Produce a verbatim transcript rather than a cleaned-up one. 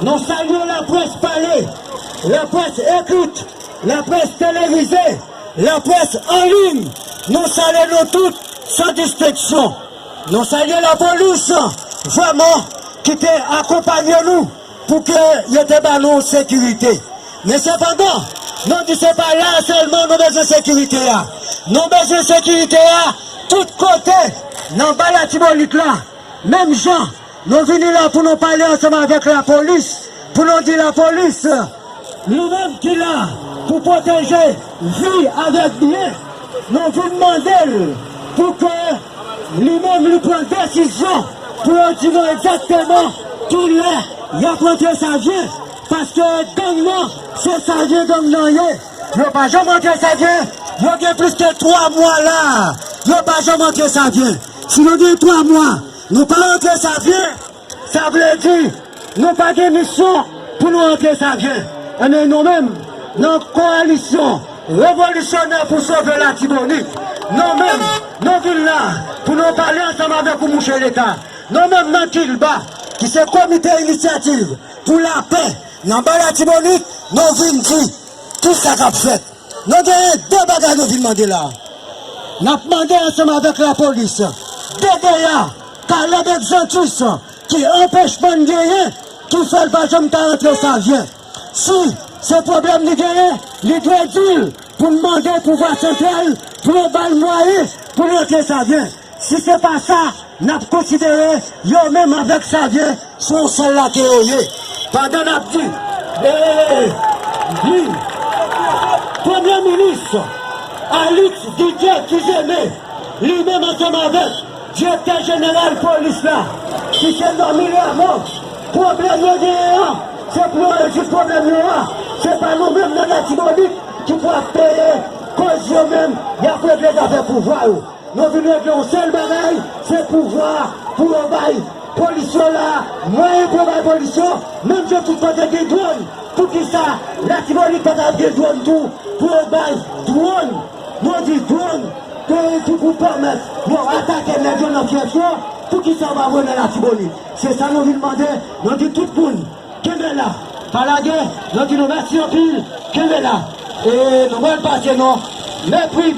Nou salye laprès pale, laprès ekrit, laprès televize, laprès an liy. Nou salye nou tout san distenksyon. Nou salye lapolis vrèman ki te akonpanye nou pou ke yo te ba nou sekirite. Men sepandan, nou di se pa la sèlman nou bezwen sekirite a. Nou bezwen sekirite a tout kote nan ba Latibonit la. Menm jan, nou vini la pou nou pale ansanm avèk lapolis, pou nou di lapolis, li menm ki la pou pwoteje vi avèk byen, nou vin mande l pou ke li menm li pran desizyon pou yo di nou egzakteman ki lè y ap rantre Savyen, paske gang nan, se Savyen gang nan ye. Yo pa janm rantre Savyen, yo gen plis ke twa mwa la, yo pa janm rantre Savyen. Si nou gen twa mwa, nou pa rantre Savyen, sa vle di nou pa gen misyon pou nou rantre Savyen. Ebyen, nou menm, nan Kowalisyon Revolisyonè pou Sove Latibonit, nou menm, nou vin la pou nou pale ansanm avèk ou, mouche Leta. Nou menm, nan Kilba, ki se Komite Inisyativ pou Lapè nan ba Latibonit, nou vin di kisa k ap fèt. Nou genyen de bagay nou vin mande la. N ap mande ansanm avèk lapolis, de dega Caleb Exantus ki anpechman n genyen, ki fè l pa janm ka rantre Savyen. Si se pwoblèm li genyen, li dwe di l pou n mande pouvwa santral pou yo ba l mwayen pou l rantre Savyen. Si se pa sa, n ap konsidere yo menm avèk Savyen se yon sèl la ke yo ye. Pandan n ap di, e, di, Premye Minis Alix Didier Dizeme, li menm ansanm avèk Direktè Jeneral Polis la, ki se Normil Rameau, pwoblèm yo genyen an, se pou yo rezoud pwoblèm yo a. Se pa nou menm nan Latibonit ki pou ap peye koz yo menm, y ap regle zafè pouvwa yo. Nou vin regle yon sèl bagay, se pouvwa pou yo bay polis yo la, mwayen pou yo bay polis yo, menm jan tout kote gen dwòn. Poukisa Latibonit pa ta gen dwòn tou pou yo bay dwòn? Nou di dwòn ke ki pou pèmèt yo atake nèg yo nan fyèf yo, poukisa yo pa voye nan Latibonit? Se sa nou vin mande, nou di tout moun, kenbe la, pa lage, nou di nou mèsi anpil, kenbe la. E nou pral pase nan mepri.